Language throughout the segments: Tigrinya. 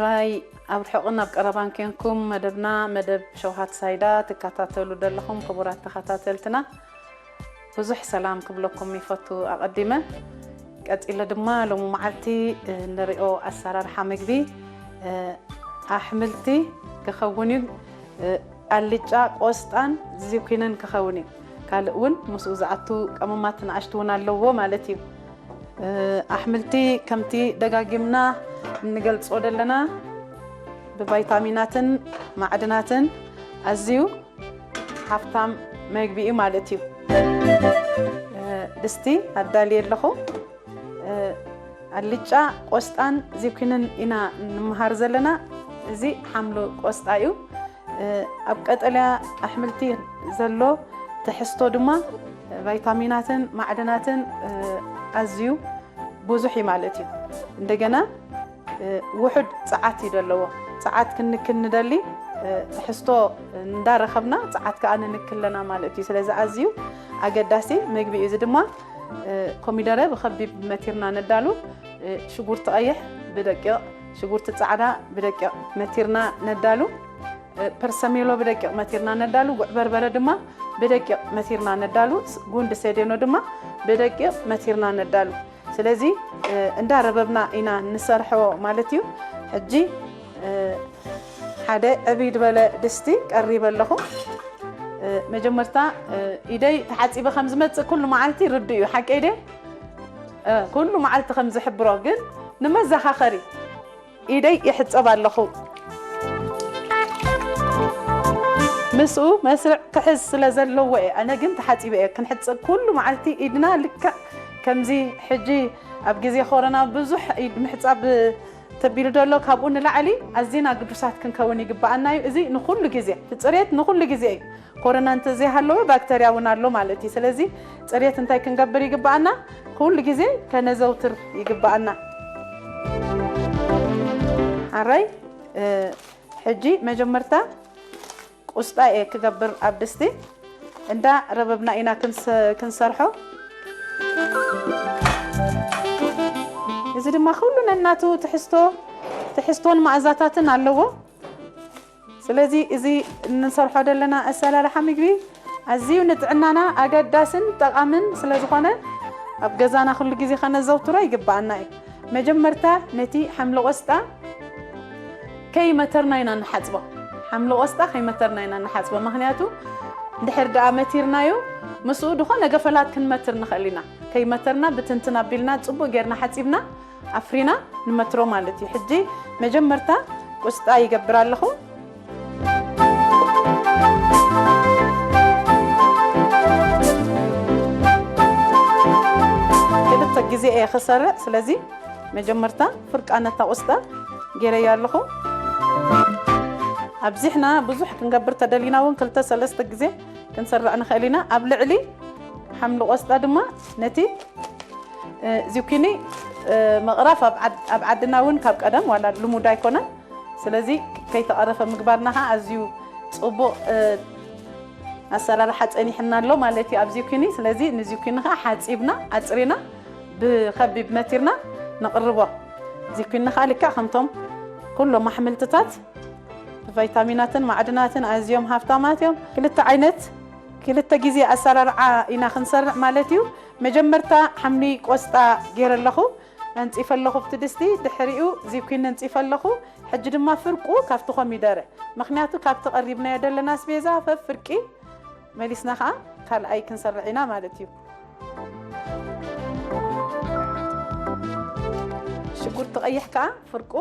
ራይ ኣብ ርሑቕን ኣብ ቀረባን ኬንኩም መደብና፣ መደብ ሸውሃት ሳይዳ ትከታተሉ ዘለኹም ክቡራት ተኸታተልትና፣ ብዙሕ ሰላም ክብለኩም ይፈቱ ኣቐዲመ። ቀጺለ ድማ ሎሚ መዓልቲ፣ እ፣ ንሪኦ ኣሰራርሓ ምግቢ፣ እ፣ ኣሕምልቲ ክኸውን እዩ። እ፣ ኣልጫ ቆስጣን ዚኩንን ክኸውን እዩ። ካልእ እውን ምስኡ ዝኣቱ ቀመማት ንኣሽቱ እውን ኣለዎ ማለት እዩ። እ፣ ኣሕምልቲ ከምቲ ደጋጊምና እንገልጾ ዘለና ብቫይታሚናትን ማዕድናትን ኣዝዩ ሃብታም መግቢ እዩ ማለት እዩ። እ፣ ድስቲ ኣዳልየ ኣለኹ። እ፣ ኣልጫ ቆስጣን ዚኩንን ኢና ንምሃር ዘለና። እዚ ሓምሎ ቆስጣ እዩ። እ፣ ኣብ ቀጠልያ ኣሕምልቲ ዘሎ ትሕዝቶ ድማ ቫይታሚናትን ማዕድናትን፣ እ፣ ኣዝዩ ብዙሕ እዩ ማለት እዩ። እንደገና፣ እ፣ ውሑድ ጸዓት እዩ ዘለዎ። ጸዓት ክንክን ንደሊ፣ እ፣ ትሕዝቶ እንዳረኸብና ጸዓት ከኣ ንንክለና ማለት እዩ። ስለዚ ኣዝዩ ኣገዳሲ ምግቢ እዩ። እዚ ድማ፣ እ፣ ኮሚደረ ብኸቢብ መቲርና ነዳሉ፣ እ፣ ሽጉርቲ ቀይሕ ብደቂቕ፣ ሽጉርቲ ጻዕዳ ብደቂቕ መቲርና ነዳሉ፣ እ፣ ፐርሰሜሎ ብደቂቕ መቲርና ነዳሉ፣ ጉዕ በርበረ ድማ ብደቂቕ መቲርና ነዳሉ፣ ስ-፣ ጉንዲ ሴዴኖ ድማ ብደቂቕ መቲርና ነዳሉ። ስለዚ፣ እ፣ እንዳረበብና ኢና ንሰርሖ ማለት እዩ። ሕጂ፣ እ፣ ሓደ ዕብይ ዝበለ ድስቲ ቀሪበ ኣለኹ። እ፣ መጀመርታ፣ እ፣ ኢደይ ተሓጺበ ከም ዝመጽእ ኩሉ መዓልቲ ርዱእ እዩ። ሓቀይ ድየ? እ፣ ኩሉ መዓልቲ ከም ዝሕብሮ፣ ግን ንመዘኻኸሪ ኢደይ ይሕጸብ ኣለኹ። ምስኡ መስርዕ ክሕዝ ስለ ዘለዎ እየ። ኣነ ግን ተሓጺበ እየ። ክንሕጸብ ኩሉ መዓልቲ ኢድና ልክዕ ከምዚ ሕጂ ኣብ ግዜ ኮሮና ብዙሕ ኢድ ምሕጻብ ተቢሉ ዘሎ፣ ካብኡ ንላዕሊ ኣዚና ግዱሳት ክንከውን ይግብኣና እዩ። እዚ ንኹሉ ግዜ፣ እቲ ጽሬት ንኹሉ ግዜ እዩ። ኮሮና እንተዘይሃለወ ባክተርያ እውን ኣሎ ማለት እዩ። ስለዚ ጽሬት እንታይ ክንገብር ይግብኣና? ኩሉ ግዜ ከነዘውትር ይግብኣና። ሓራይ፣ እ፣ ሕጂ መጀመርታ ቁስጣ እየ ክገብር ኣብ ድስቲ። እንዳ ረበብና ኢና ክንስ-፣ ክንሰርሖ። እዚ ድማ ኩሉ ነናቱ ትሕዝቶ፣ ትሕዝቶን መኣዛታትን ኣለዎ። ስለዚ እዚ እንሰርሖ ዘለና ኣሰላልሓ ምግቢ ኣዝዩ ንጥዕናና ኣገዳስን ጠቓምን ስለ ዝኾነ ኣብ ገዛና ኩሉ ግዜ ከነዘውትሮ ይግብኣና እዩ። መጀመርታ ነቲ ሓምሊ ቆስጣ ከይመተርና ኢና ንሓጽቦ። ሓምሊ ቆስጣ ከይመተርና ኢና ንሓጽቦ። ምኽንያቱ እንድሕር ደኣ መቲርናዮ ምስኡ ዝኾነ ገፈላት ክንመትር ንኽእል ኢና። ከይመተርና ብትንትን ኣቢልና ጽቡቕ ጌርና ሓጺብና ኣፍሪና ንመትሮ ማለት እዩ። ሕጂ መጀመርታ ቁስጣ ይገብር ኣለኹ። ክልተ ግዜ እየ ክሰርዕ፣ ስለዚ መጀመርታ ፍርቃ ነታ ቁስጣ ገይረያ ኣለኹ። ኣብዚሕና ብዙሕ ክንገብር ተደሊና እውን ክልተ ሰለስተ ግዜ ክንሰርዕ ንኽእል ኢና። ኣብ ልዕሊ ሓምሊ ቆስጣ ድማ ነቲ፣ እ፣ ዚኩኒ፣ እ፣ ምቕራፍ ኣብ ዓድ-፣ ኣብ ዓድና እውን ካብ ቀደም ዋላ ልሙድ ኣይኮነን። ስለዚ ከይተቐረፈ ምግባርና ኸዓ ኣዝዩ ጽቡቕ፣ እ፣ ኣሰራርሓ ጸኒሕና ኣሎ ማለት እዩ ኣብ ዚኩኒ። ስለዚ ንዚኩኒ ኸዓ ሓጺብና ኣጽሪና ብኸቢብ መቲርና ነቕርቦ። ዚኩኒ ኸዓ ልክዕ ከምቶም ኩሎም ኣሕምልትታት ብቫይታሚናትን ማዕድናትን ኣዝዮም ሃፍታማት እዮም። ክልተ ዓይነት፣ ክልተ ግዜ ኣሰራርዓ ኢና ክንሰርዕ ማለት እዩ። መጀመርታ ሓምሊ ቆስጣ ገይረ ኣለኹ፣ ኣንጺፈ ኣለኹ ኣብቲ ድስቲ። ድሕሪኡ ዚኩኒ ኣንጺፈ ኣለኹ። ሕጂ ድማ ፍርቁ ካብቲ ኮሚደረ፣ ምኽንያቱ ካብቲ ቀሪብናዮ ዘለና ኣስቤዛ ፈፍርቂ መሊስና ኸዓ ካልኣይ ክንሰርዕ ኢና ማለት እዩ። ሽጉርቲ ቀይሕ ከኣ ፍርቁ፣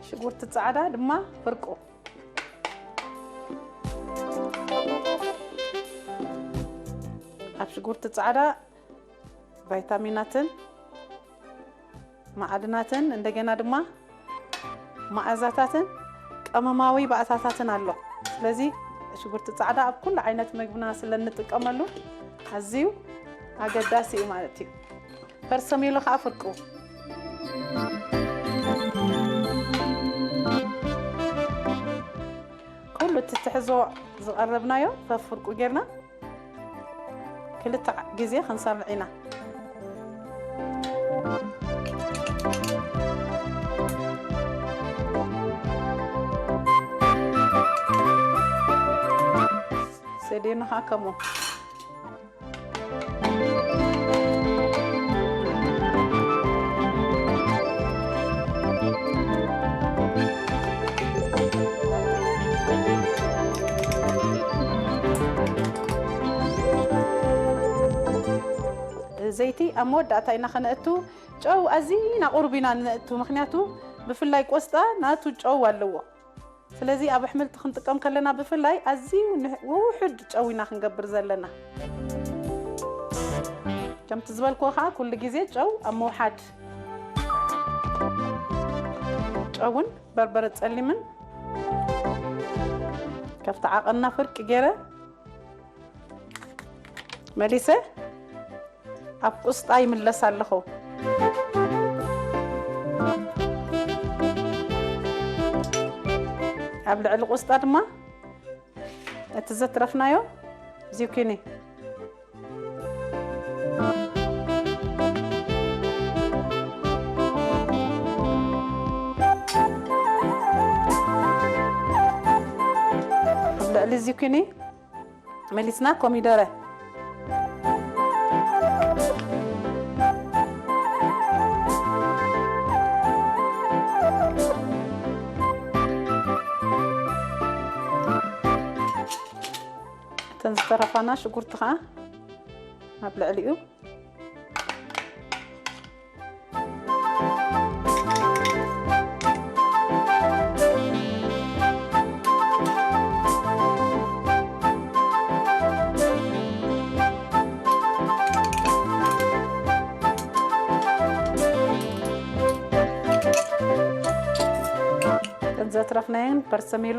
ሽጉርቲ ጻዕዳ ድማ ፍርቁ። ኣብ ሽጉርቲ ጻዕዳ ቫይታሚናትን ማዕድናትን እንደገና ድማ መኣዛታትን ቀመማዊ ባእታታትን ኣሎ። ስለዚ ሽጉርቲ ጻዕዳ ኣብ ኩሉ ዓይነት ምግብና ስለ እንጥቀመሉ ኣዝዩ ኣገዳሲ እዩ ማለት እዩ። ፐርሰሜሎ ከኣ ፍርቁ። ኩሉ እቲ ትሕዞ ዝቐረብናዮ ፈፍርቁ ጌርና ክልተ ግዜ ክንሰርዕ ኢና። ሰዴኑ ኸዓ ከምኡ። ዘይቲ ኣብ መወዳእታ ኢና ከነእቱ። ጨው ኣዚና ቁሩብ ኢና ነእቱ፣ ምኽንያቱ ብፍላይ ቆስጣ ናቱ ጨው ኣለዎ። ስለዚ ኣብ ኣሕምልቲ ክንጥቀም ከለና ብፍላይ ኣዝዩ ንሕ-፣ ውሑድ ጨው ኢና ክንገብር ዘለና። ከምቲ ዝበልክዎ ኸዓ ኩሉ ግዜ ጨው ኣብ ምውሓድ። ጨውን በርበረ ጸሊምን ከፍቲ ዓቐንና ፍርቂ ገይረ መሊሰ ኣብ ቁስጣ ይምለስ ኣለኹ። ኣብ ልዕሊ ቁስጣ ድማ እቲ ዘትረፍናዮ ዚኩኒ። ኣብ ልዕሊ ዚኩኒ መሊስና ኮሚደረ። እተን ዝተረፋና ሽጉርቲ ኸዓ ኣብ ልዕሊኡ። እተን ዘትረፍናየን በርሰሜሎ።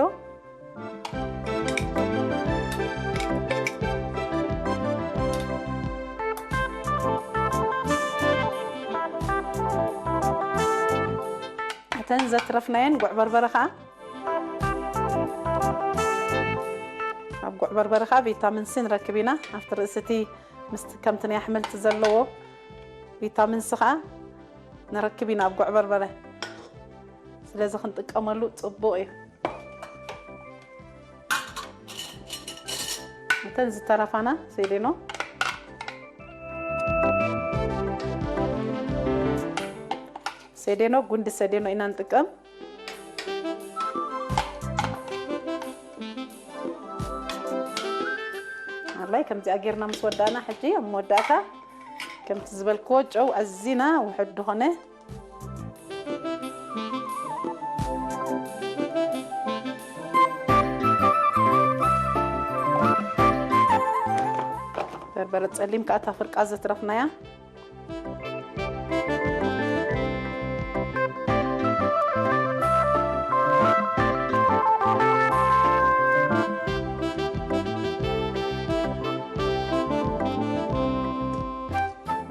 እተን ዘትረፍናየን ጉዕ በርበረ ኸዓ፣ ኣብ ጉዕ በርበረ ኸዓ ቪታሚን ሲ ንረክብ ኢና። ኣብቲ ርእሲ እቲ ምስቲ ከምቲ ናይ ኣሕምልቲ ዘለዎ ቪታሚን ሲ ኸዓ ንረክብ ኢና ኣብ ጉዕ በርበረ። ስለዚ ክንጥቀመሉ ጽቡቕ እዩ። እተን ዝተረፋና ሴዴኖ፣ ሴዴኖ፣ ጉንዲ ሴዴኖ ኢና ንጥቀም። ኣላይ ከምዚኣ ጌርና ምስ ወዳእና፣ ሕጂ ኣብ መወዳእታ ከምቲ ዝበልክዎ ጨው ኣዚና ውሑድ ዝኾነ በርበረ ጸሊም ከኣ እታ ፍርቃ ዘትረፍናያ።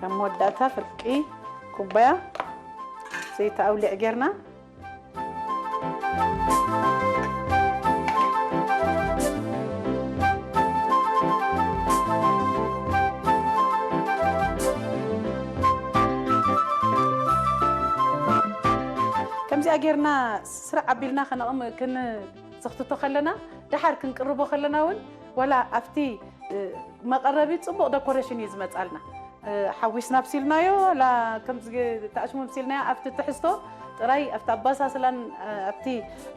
ኣብ መወዳእታ ፍርቂ ኩባያ ዘይቲ ኣውሊዕ ጌርና። ከምዚኣ ጌርና ስራዕ ኣቢልና ከነቕም-፣ ክንዘኽትቶ ከለና፣ ደሓር ክንቅርቦ ከለና እውን፣ ዋላ ኣብቲ፣ እ፣ መቐረቢ ጽቡቕ ደኮሬሽን እዩ ዝመጻልና። እ፣ ሓዊስና ኣብሲልናዮ፣ ዋላ ከምዚ ተኣሽሙ ኣብሲልናዮ፣ ኣብቲ ትሕዝቶ ጥራይ፣ ኣብቲ ኣባሳስላን፣ እ፣ ኣብቲ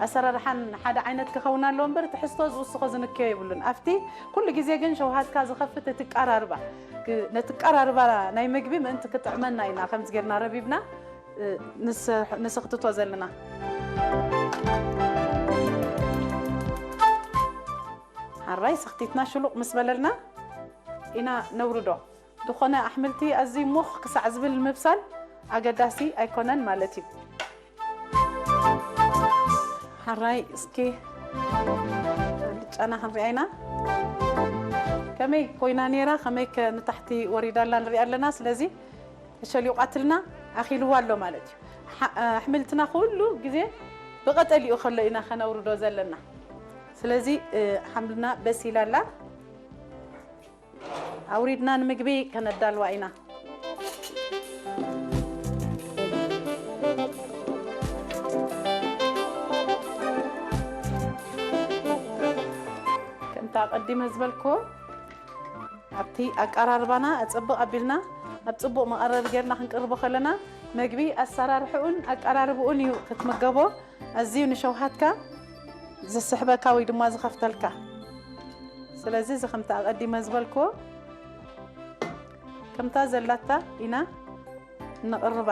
ኣሰራርሓን ሓደ ዓይነት ክኸውን ኣለዎ እምበር፣ ትሕዝቶ ዝውስኾ ዝንክዮ የብሉን። ኣብቲ ኩሉ ግዜ ግን ሸውሃትካ ዝኸፍት እቲ ቀራርባ፣ ግ-፣ ነቲ ቀራርባ ናይ ምግቢ ምእንቲ ክጥዕመና ኢና ከምዚ ጌርና ረቢብና፣ እ፣ ንስ-፣ ንስኽትቶ ዘለና። ሓራይ ሰኽቲትና ሽሉቕ ምስ በለልና ኢና ነውርዶ። ዝኾነ ኣሕምልቲ ኣዝዩ ሙኽ ክሳዕ ዝብል ምብሳል ኣገዳሲ ኣይኮነን ማለት እዩ። ሓራይ እስኪ ኣልጫና ክንሪኣ ኢና። ከመይ ኮይና ነይራ፣ ከመይ ከ ንታሕቲ ወሪዳ ኣላ ንሪኣ ኣለና። ስለዚ ተሸሊቋትልና ኣኺልዋ ኣሎ ማለት እዩ። ሓ-፣ ኣሕምልትና ኩሉ ግዜ ብቐጠሊኡ ከሎ ኢና ከነውርዶ ዘለና። ስለዚ፣ እ፣ ሓምልና በሲላ ኣላ። ኣውሪድና ንምግቢ ከነዳልዋ ኢና። ከምታ ኣቐዲመ ዝበልኩ ኣብቲ ኣቀራርባና ኣጸብቕ ኣቢልና ኣብ ጽቡቕ መቐረቢ ጌርና ክንቅርቦ ከለና መግቢ ኣሰራርሕኡን ኣቀራርብኡን እዩ ክትምገቦ ኣዝዩ ንሸውሃትካ ዝስሕበካ ወይ ድማ ዝኸፍተልካ። ስለዚ እዚ ከምቲ ኣቐዲመ ዝበልክዎ ከምታ ዘላታ ኢና ነቕርባ።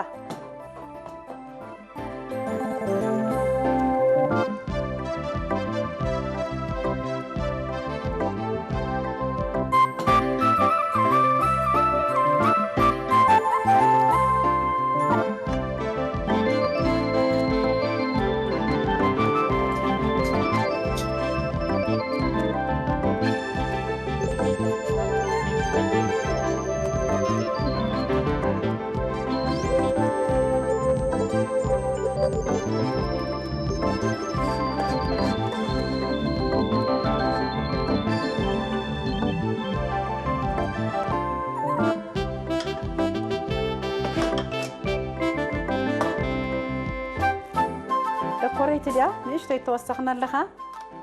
ደኮሬት ድያ ንእሽተይ ተወሰኽና ኣለኻ።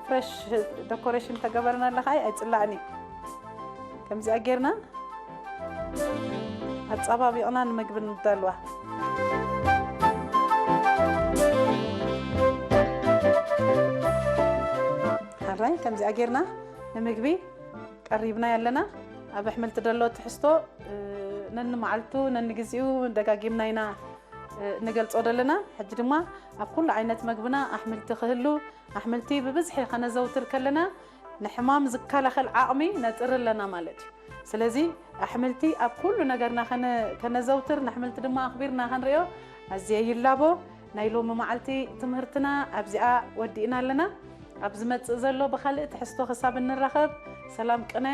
ፍሬሽ ደኮሬሽን ተገበርና ኣለኻ። ኣይ ኣይጽላእኒ። ከምዚኣ ጌርና ኣጻባቢቕና ንምግቢ ንዳልዋ። ሓራይ ከምዚኣ ጌርና ንምግቢ ቀሪብና ያለና። ኣብ ኣሕምልቲ ደሎ ትሕዝቶ ነንመዓልቱ ነንግዚኡ ደጋጊምና ኢና ንገልጾ ደለና። ሕጂ ድማ ኣብ ኩሉ ዓይነት መግብና ኣሕምልቲ ክህሉ ኣሕምልቲ ብብዝሒ ከነዘውትር ከለና ንሕማም ዝከላኸል ዓቕሚ ነጥሪ ኣለና ማለት እዩ። ስለዚ ኣሕምልቲ ኣብ ኩሉ ነገርና ከነ- ከነዘውትር ንኣሕምልቲ ድማ ኣኽቢርና ከንሪኦ ኣዝየ ይላቦ። ናይ ሎሚ መዓልቲ ትምህርትና ኣብዚኣ ወዲእና ኣለና። ኣብ ዝመጽእ ዘሎ ብኻልእ ትሕዝቶ ክሳብ እንራኸብ ሰላም ቅነ።